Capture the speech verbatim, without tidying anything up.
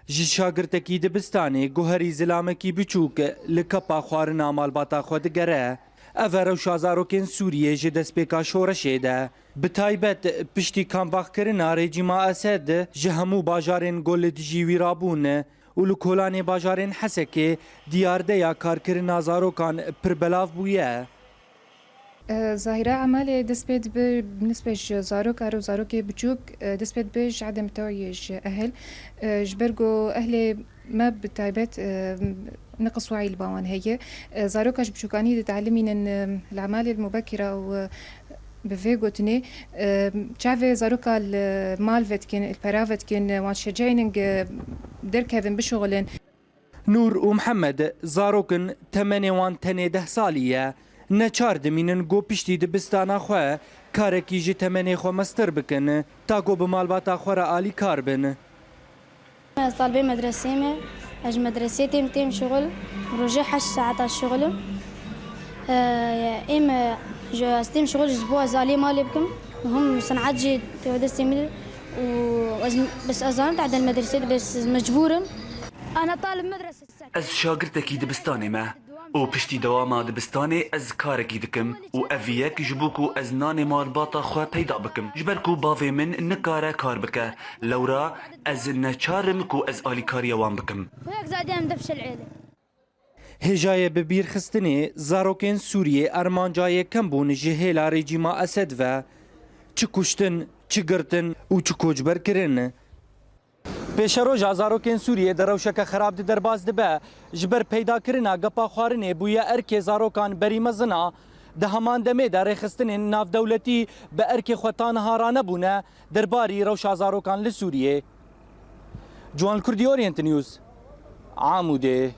Ji şagirtekî dibistanê guherî zilamekî biçûk li kapa xwarina malbata xwe digere. Ev e rewşa zarokên Sûriyê ji destpêka şoreşê de. Bi taybet piştî kampaxkirina rejîma Esed ji hemû bajarên ku li dijî wî rabûn û li kolanê bajarên Hesekê diyardeya karkirina zarokan pir belav bûye. Zahîra Emalê dest pê dibe bi nisbet ji zarok, aro zarokê biçûk, dest pê dibe ji edem tewayê ji ehil. Ji ber ku ehlê me bi taybet, neqis wayî li ba wan heye. Zaroka ji biçûkanî ditelimînin li emalê mubekira û bi vê gotinê, çavê zaroka li mal vedikin, li pera vedikin, wan şeceynin derkevin bişuxulin. Nûr û Mihemed zarok in, temenê wan tenê deh salî ye. Neçar dimînin ku piştî dibistana xwe karekî ji temenê xwe mestir bikin, ta ku bi malbata xwe re alîkar bin. Ez talibê medresê me. Ez ji medresê têm, têm şixul. Rojê heşt saeta şixulim. Ê me ji, ez têm şixul ji bo ez alî malê bikim. Him senat jî tê destê min û ez, bes ez zanim te edel medresê, bes ez mecbûr im. Ana talib medrese. Ez şagirtekî dibistanê me û piştî dewama dibistanê ez karekî dikim û ev yek ji bo ku ez nanê malbata xwe peyda bikim. Ji ber ku bavê min nikare kar bike, lewra ez neçar im ku ez alîkariya wan bikim. Hêjayê bibîrxistinê zarokên Sûriyê armanca yekem bûn ji hêla rejîma Esed ve. Çi kuştin, çi girtin û çi koçber kirin. Pêşeroja zarokên Sûriyê di rewşeke xerab de derbas dibe. Ji ber peydakirina gepa xwarinê bûye erkê zarokan berî mezin a. Di heman demê de rêxistinên navdewletî bi erkê xwe ta niha ranebûne derbarî rewşa zarokan li Sûriyê. Ciwan Kurdî, Orient News, Amûdê.